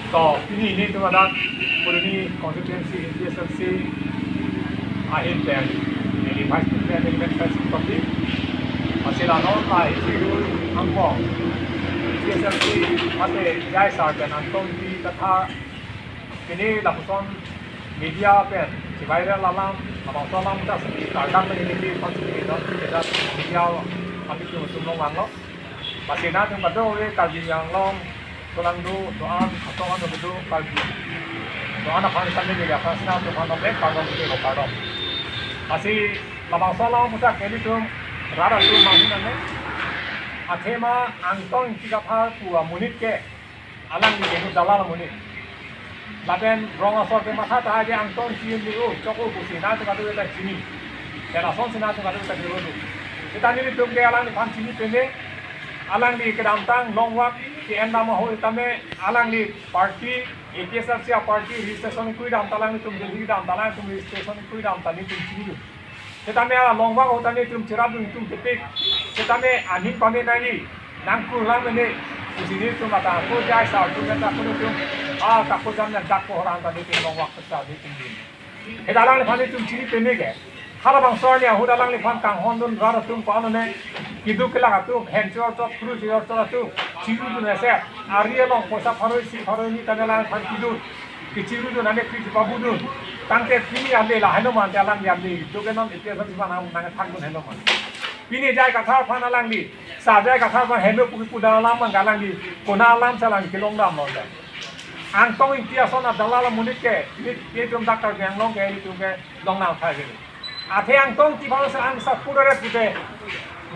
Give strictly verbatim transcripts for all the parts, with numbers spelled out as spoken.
To, pini nelitum adak Phuloni constituency A P H L C ahin pen, neli Vice President, neli Vice President. Lasi la non la isi ru angkong A P H L C mate J I sir pen Angtong Ingti Kathar, pini lapuson media pen si viral alam, labangso alam ta si kardom pen neli pasi non si kedat media kami tu sumlong wanglo. Lasi nelitum kadokave Karbi Anglong, Solangdo, doan, atau anu bedu Karbi. Doan aphan kami ni apa sina tu mana be kardom ke kardom. Lasi labangso alam puthot ke nelitum rat atum manghu nane. Athema Angtong Ingti Kathar pu amonit ke, alangli ke dalal amonit. Lapen rong asor ke matha tahai je Angtong Ingti Ingti o, chok o pusi nelitum kadokave ta chini. Pen lason si nelitum kadokave ta chini. Seta nelitum ke alangliphan chini peme, alangli kedamtang long walk ke-en dam ahut tame alangli party, A P H L C a party registration kui dam ta alanglitum Delhi dam ta alanglitum registration kui dam ta nelitum chini. Setame a long walk ahut ta nelitum cherapdun itum tepik. Setame aning pame nangji, nangkur lang mene. Pusi nelitum ata ko J I sir atum ta ko nelitum, a ta ko jam na dak ko horan ta nelitum long walk ta nelitum dun. Seta alangliphan nelitum chini peme ke. Halabangso arni ahut alangliphan kanghondun rat atum ko-an ne, keduk kelak atum, hen chor chor, kru chor chor atum chirudun ese. Ari along poisa pharo isi pharo hini tame alangliphan kedun. Kechirudun ane kri chipabudun. Tangte pini ale la heno mante alangli ale. Doke non A P H L C aphan nang nangthakdun heno man. Pini J I Kathar aphan alangli, sa J I Kathar aphan heno pu kipu dam alam mang alangli, kona alam si alangli kelong dam lo. Angtong Ingti ason adalal amonit ke, neli, nelitum Doctor Biang Long ke, nelitum ke longnang thai ke. Athe Angtong Ingti aphan si angsap pudare pute.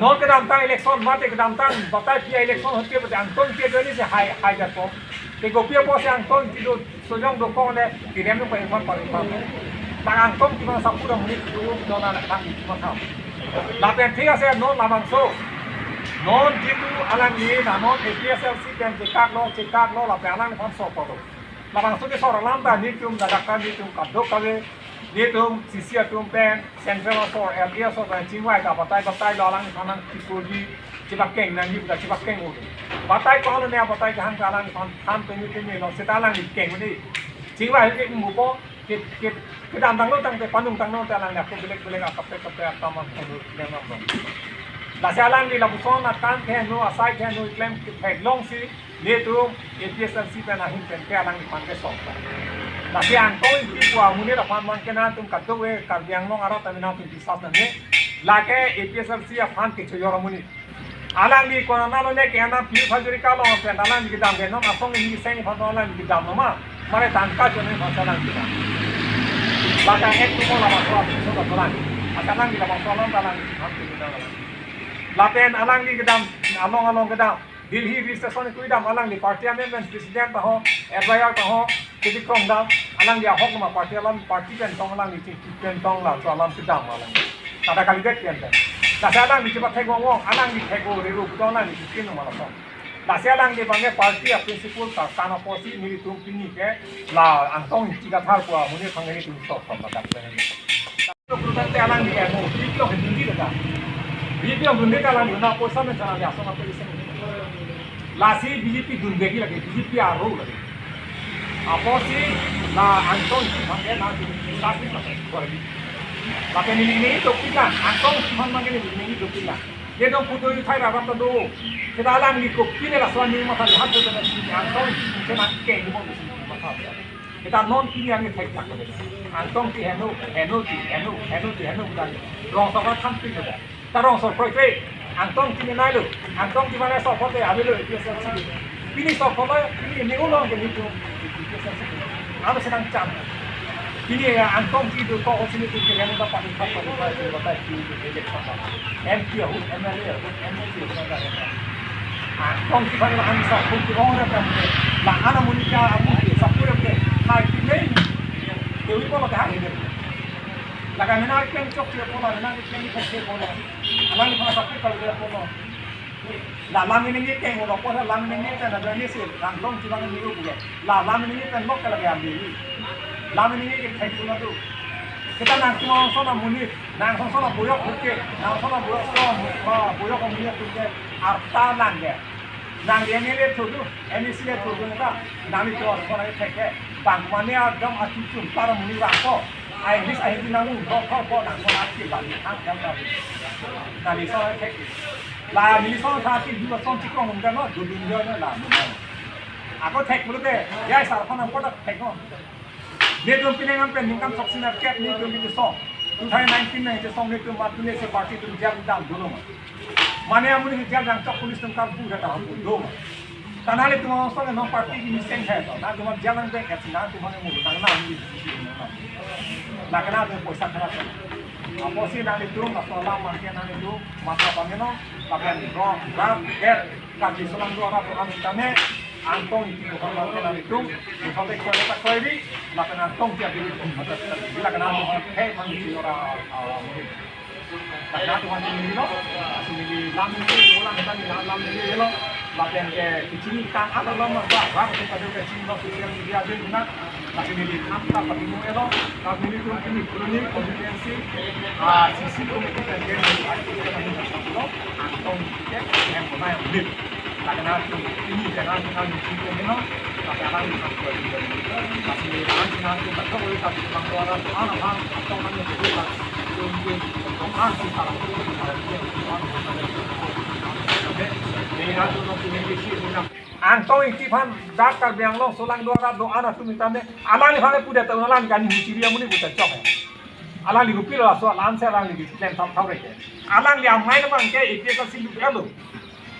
Non kedamtang election, mate kedamtang batai pi a-election ahut ke pute Angtong Ingti ajoine si hai, hai japo. Te kopi apotsi Angtong Ingti do, sojong dokok le, tirem nung pa iman pa iman. Ta Angtong Ingti aphan sap pura monit do, do na kang di cuma kam. Lapen thik ase non labangso. Non jitu alangli, na non A P H L C pen chekak lo, chekak lo, lapen alangliphan sor pado. Labangso ke sor alam ta nelitum, dadak ta nelitum kadokave, nelitum C C atum pen, Central asor, L A asor pen chingvai ta batai batai lo alangliphan nangkipuji, chibakeng nangji puta chibakeng o. Batai ko alo ne batai kehang ta alangliphan than peme peme lo seta alangli keng o ne. Chingvai ke ingbupo, ke, ke, kedamtang lo tangte panung tanglo te alangli ako belek belek akaprek kaprek akaman punu klem nang dong. Lasi alangli lapuson akam keheno, asai keheno, klem ketheklong si, nelitum A P H L C pen ahin pen ke alangliphan ke song. Lasi Angtong Ingti pu amonit aphan man ke nelitum kadokave Karbi Anglong arat tame nelitum biswas nangji. Lake A P H L C aphan kechoyor amonit. Alangli konat lo ne ke anam Pi Hajrika along pen alangli kedam ke non asong ni seng aphan alangli kedam lo ma. Mare tangka chone aphan alangli kedam. Lake ek tu ko labangso alam so ta alangli. Asa alangli labangso alam ta alangli aphan kedam. Lapen alangli kedam, along along kedam. Delhi registration kui dam alangli party amendment president ta ho, advisor ta ho, kedikrong dam, alangli ahok ma party alam party pen tong alangli chingki pen tong la so alam kedam alangli. Tada kalidet pen pen. Lasi alangli chepathek wong wong, alangli thek o rero puto alangli chikin ma la so. Lasi alangli bangke party a principle ta kana apotsi nelitum pini ke la Angtong Ingti Kathar pu amonit aphan nelitum sok sok la dak pen. Tangte alangli M O, B J P along ke dundi leka. B J P along dundi ke alangli na poisa me chana dia asong ape isen. Lasi B J P dunde ki lake, B J P aro lake. Apotsi la Angtong Ingti aphan ke na dundi lasi na kori. Lapen neli neli dopik lang, Angtong Ingti aphan mang ke neli neli dopik lang. Dia dong putu yu thai rapat ta do. Kita alangli kopi le laso aning matha lihat do tena si Angtong Ingti ke nang keng mo si matha. Kita non pini ami thek thak. Angtong Ingti heno, heno ti, heno, heno ti, heno bukan. Rong sokra than pin bukan. Ta rong sok proi proi. Angtong Ingti nai lo. Angtong Ingti mana sok kote abi lo A P H L C. Pini sok kote, pini ini ulo ke nitu. Anu sedang cam. Pini ya Angtong Ingti do ko sini tu ke yang dapat empat puluh lima juta di ejek kota. M P ahut, M L A ahut, M L A ahut, M L A ahut. Angtong Ingti bang la ansa pun ti ong ra kam. La ana munika amu ti sapura ke. Hai ti nei. Dewi ko maka hai ni. Laka mena ken chok ti ko la, mena ken chok ti ko la. Alang ni pha sapura ko la. La lam ini ni keng ulo ko la lam ini ni ta na ni si Angtong Ingti bang ni ru ko. La lam ini ni pen lok kala ya ni. Lam ini ni ke thai ko la tu. Kita nang cuma sona munit. Nang song sona boyok oke, nang sona boyok song, boyok oke oke, arta nang ya. Nang M L A thudu, M A C le thudu ta, nang ni tor kona ke thek ke, bang mane adong atuchun para muni rangko, ai bis ai di nang ung dok kho ko nang kona ke bang ni hang jam ta. Nang ni so thek ke. La ni so tha ti du so ti kong ung no, du du yo no la mo. Ako thek bulu te, ya sar kona ko ta thek no. Netum pineng an pen ningkan sok sina kep netum itu song. Two thousand nineteen na itu song netum matune se party tum jam dam dulu ma. Mane amun itu jam dam chok police tum kar bu data bu do ma. Tanah le tum song no party ini seng hai to. Na tum jam dam ke sina tum mane mu tang na ni. Na kena tu poisa kena tu. Apo si nang itu masalah mangke nang itu masalah pameno. Lapen ro ram get kaki selang dua ratus an tane. Angtong Ingti ko kama kena itu, misalnya kau tak kau ini, lapen Angtong tiap ini, mata bila kena mau hei mandi orang, ah, mungkin. Lapen Tuhan ini lo, sini di lam ini, orang kita di lam ini lo, lapen ke kecil kan ada lo masa, baru kita ada kecil lo sosial media dia guna, lapen ini di kanta pati mu elo, lapen ini tuh ini koloni konstituensi, ah, sisi komite dan dia di lo, Angtong Ingti ke, yang mana yang unik. Lapen atum ini jangan jangan mencintai meno, tapi alang di kantor juga. Tapi alang di kantor tapi kantor orang tu anak bang atau orang yang berubah. Tunggu orang si salah tu. Ini atum tu ini isi punya. Angtong Ingti aphan dak Karbi Anglong solang dua rat do anak tu minta ne. Alang di aphan punya tahu alang kan ini ciri yang ini bukan cok. Alang di gupil lah soal answer alang di klem tam tam reke. Alang di amai na bang ke ipi ka si lu elo.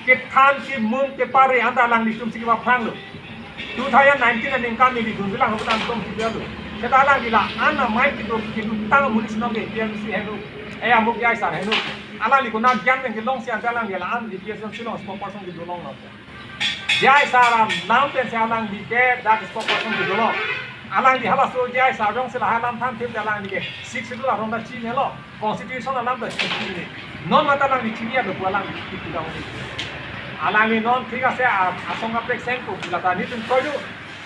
Kethan si mun kepare anta alanglitum si kepaphrang lo. Two thousand nineteen aningkan nelitum bilang hutan tom si lo. Seta alangli la-an amai kedotang amonit si nong ke T M C helo. Eh, amuk ya sar helo. Alangli konat jam yang kelong si anta alangli la-an di P S L C long spokesperson kedolong lo. J I sar alam pen si alangli ke dak spokesperson kedolong. Alangli halaso J I sar jongsi lahai alam than tim alangli ke Sixth Schedule arong ta chinilo. Constitution alam ta chini. Non mata alangli chini ado pu alangli chini pu dang. Alangli non thik ase a-, asong kaprek seng pu lata netum koidu.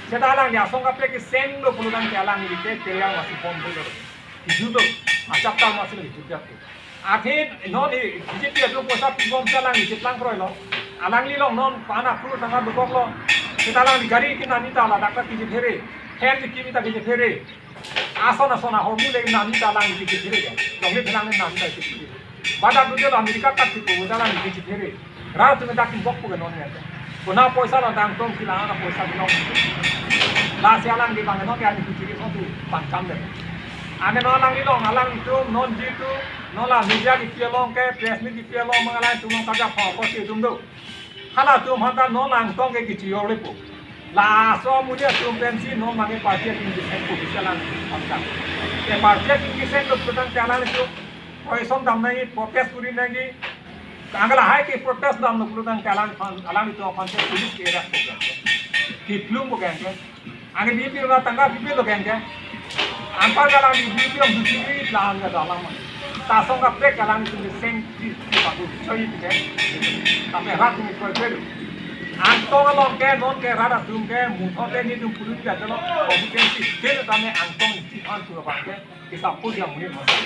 Seta alangli asong kaprek seng lo pulo tangte alangli ke keriang masih bom dulu. Itu tu, achap ta masih lagi juga tu. Athe non i B J P atum poisa pibom si alangli cheplang kroilo. Alangli long non pana kru tangka dukok lo. Seta alangli gari kena nita ladak ta kiji phere. Her kiji kimi ta kiji phere. Ason ason ahormu le nami ta lang iti kiri ya. Long le lang nami ta iti kiri. Badak dute lo America kat ti ko ta lang iti kiri. Rat tu dak bok pu non ya. Kona poisa lo dang tong kila ana poisa binong. Lasi alangli bang non ya iti kiri so tu pangkam de. Ane non alangli long alanglitum non jitu non la media kipi along ke press meet kipi along mangalai tu long kaja pho ko si tum do. Halatum aphanta non Angtong ke kichi yorle po. Laso amonit atum pensi non mane party atum kisen po kisa lang pangkam. Ke party atum kisen lo putang te alangtum. Koison dam nangji, protest kuri nangji. Angkala hai ke protest dam lo putang te alang phan, alanglitum aphan ke police ke arrest ko ke. Kiplum ko ke. Ani B J P ra tangka B J P lo keng ke. Anpar kalang di B J P ang dusi ri lang ke dalam. Ta asong kaprek kalang di seng di di pagu choi di ke. Tapi rat ni koi koi. Angtong along ke non ke rat atum ke mutho te netum pulun ke lo. Kompetensi ke tame Angtong Ingti aphan tu abang ke. Kisa pu dia muni masa.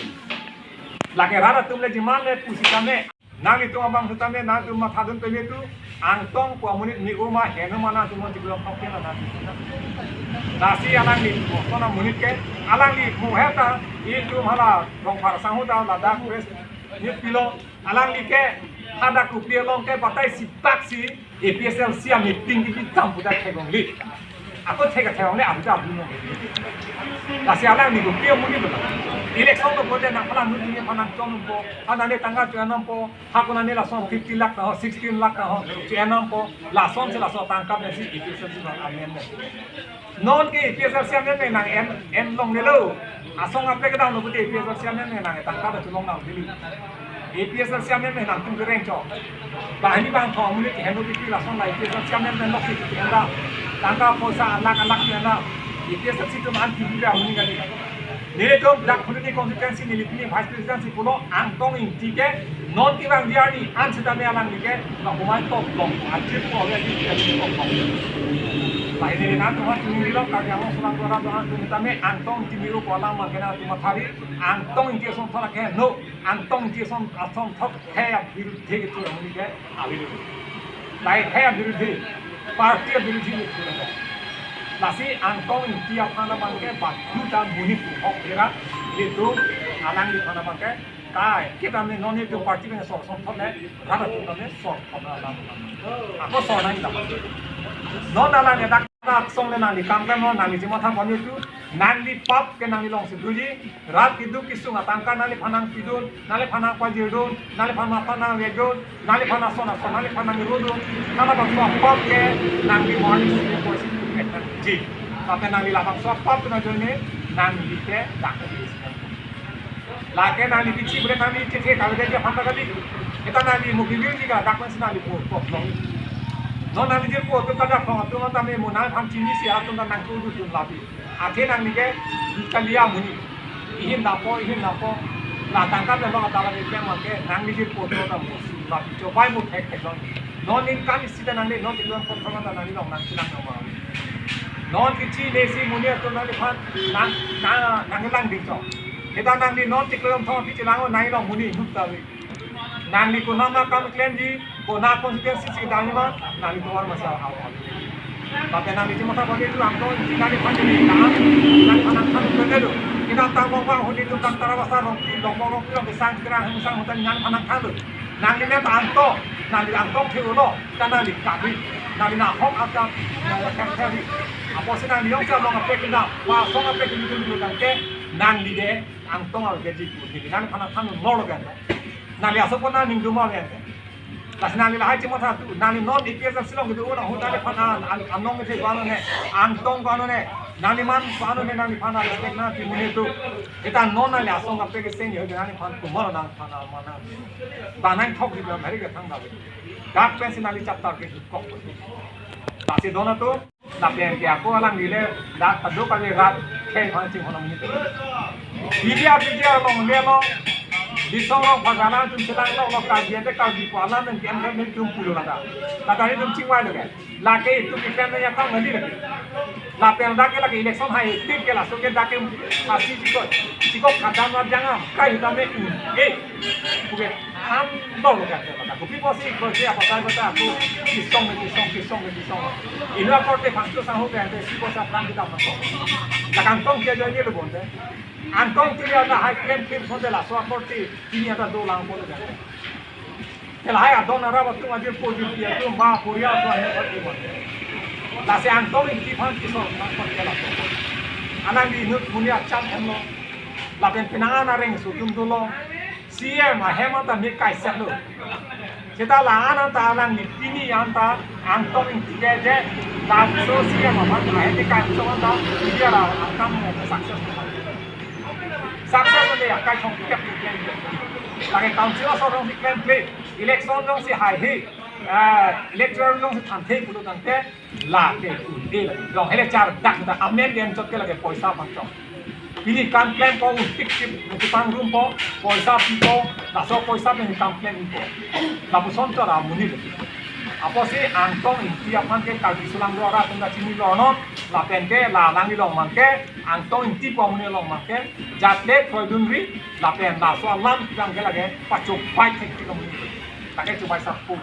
Lake rat atum le jiman le pusi tame. Nanglitum abang sitame nangtum mathadun peme tu Angtong pu amonit ni uma heno mana tum mon tiklok thok kena nangtum. Lasi alangli kosona amonit ke alangli muheta itum hala Rongphar sanghu ta ladak press meet pilo alangli ke hadak Kopili along ke batai sipak si A P H L C a meeting ki tam puta thek longli. Ako thek thek longle abu ta abu no. Lasi alangli Kopili amonit bela. Election lo bote nang pala nu ni phanang chong po, phanang ne tangka chong po, hakuna ne lason fifteen lakh ta ho, sixteen lakh ta ho, chong po, lason si lason tangka ne si A P H L C non amen ne. Non ke A P H L C amen ne nang en, en longle lo. Asong kaprek dam lo bote A P H L C amen ne nang tangka da chulong nang dili. A P H L C amen ne nangtum kereng chok. Bahini bang thong muni ke heno titi lason la A P H L C amen ne nok titi enda. Tangka poisa alak alak enda. A P H L C atum an titi da muni kali. Nelitum dak Phuloni constituency nelitum ni vice president si pulo Angtong Ingti ke non kevang diar ni an sitame alangli ke la humai top long ajir po ya di ya di top long. Lahai neli nangtum aphan chini rilok kami amo sulang dua ratus an tu sitame Angtong Ingti miru ko alam mangkena tu mathari Angtong Ingti asong thok ke no Angtong Ingti asong asong thok ke ya biru thek itu amonit ke avi. Lahai abirodhi, party abirodhi ni pura. Lasi Angtong Ingti aphan abangke badu ta monit hok dera, itu alangliphan abangke kai, kita ne non itu party ne sor sor thot ne, rara tu ne sor thot na alam. Ako sor nang lam. Non alang ne dak dak song ne nangli kam kan non nangli jima tha bani tu, nangli pap ke nangli longsi duji, rat keduk kesung atangka nangliphan nangpidun, nangliphan nangpajirdun, nangliphan matha nangvekdun, nangliphan ason ason, nangliphan nangrudun, nang labangso apap ke nangli mani si koisi tu ke nangji. Tapi nangli labangso apap tu na jone, nangli ke dak ke di sini. Lake nangli bichi bre nangli chethe kave dia aphan ta kali. Kita nangli mugi biu ji ka dak pensi nangli po po long. Non nangli jir po tu kada phong tu non tame mo nangphan chinisi atum ta nangtudu dun labi. Athe nangli ke kali amonit. Ihin dapo, ihin dapo. La tangka le lo ta la ke mate nangli jir po tu ta mo labi. Chobai mo thek thek long. Non ningkan isi ta nangli non chiklo thom thom ta nangli long nangchelang nang ma. Non kichi lesi monit atum nangliphan nang nang nanglang ding chok. Kita nangli non chiklo thom thom pi chelang nangli long monit inut ta ave. Nangli konat ma kam klemji, konat constituency si dani ma, nangli tovar masa aw aw. Tapi nangli jima tha bani tu Angtong Ingti nangliphan jini ka, nangliphan nangthan tu betul. Kita tang bang bang huni tu tang tara basa rong pi, long bang rong pi, long besang kira hang sang hutan nangliphan nangthan tu. Nangli ne ta Angtong, nangli Angtong the ulo, ta nangli kabi, nangli na hok aka, nangli kan kabi. Apotsi nangli yong sa long apek na, wa song apek ni tu tu tangke, nangli de Angtong abe ji ku, nangliphan nangthan nor lo kan. Nangli aso pon nangning duma kan. Lasi nangli lahai jima tha tu, nangli non A P H L C along kedo ulo, nangliphan an, an, anong ke ano ne, Angtong ko ano ne, nangli man ko ano ne, nangliphan respect nangpi monit tu. Kita non nangli asong kaprek ke seng yo, nangliphan kumar nangphan mana. Banang thok di bang hari ke thang dawe. Dak pensi nangli chapter ke kok. Lasi dona tu, lapen ke ako alangli le, dak kaduk kali rat, khei phan ching honam ni tu. Media, media along le lo, di song lo pagana tum chelang lo, lo Karbi ante Karbi ko alam dan ke entertainment tum pulo lada. Lada ni tum chingwai lo ke. Lake itu kita nanya kang ngali lake. Lapen dak ke lake election hai tik ke laso ke dak ke pasi chikot. Chikot kadam la jangam. Kai hita me un. Eh. Kuke ham dong lo kan. Kopi apotsi ko si apa sai kota aku kisong kisong kisong kisong. Ina korte pangtu sangho ke ante si ko sa plang kita masuk. Lake Angtong ke jadi lo bonte. Angtong ke ada hai klem klem sonte laso korte ini ada dolang polo kan. Lahai adon arap atum ajir pojir pi atum ba pori atum ahem pati mon. Lasi Angtong Ingti aphan kisong nang pati la. Alangli inut monit acham hemlo. Lapen penang an areng sutum dolo. C M ahem anta me kaisek lo. Seta la an anta alangli pini anta Angtong Ingti ke je. Laso C M aphan ahem me kaisek anta dia la akam success. Success le akai chong kep klem. Lake council aso rong si klem klem. Election jongsi haihe, eh, electoral jongsi thanthe pulo tangte, lake unde lake. Jong hele char dak dak amen den chot ke lake poisa pangchong. Pini kam klempo un tik tik nangkepangrum po, poisa pipo, laso poisa pen kam klem po. Lapuson chot amonit lake. Apotsi Angtong Ingti aphan ke Karbi sulang do ara tunda chini lo no, lapen ke la alangli along mang ke, Angtong Ingti pu amonit along mang ke, jat le kroidunri, lapen laso alam kang ke lake, pachobai thek thek amonit. Lake chobai sa pu.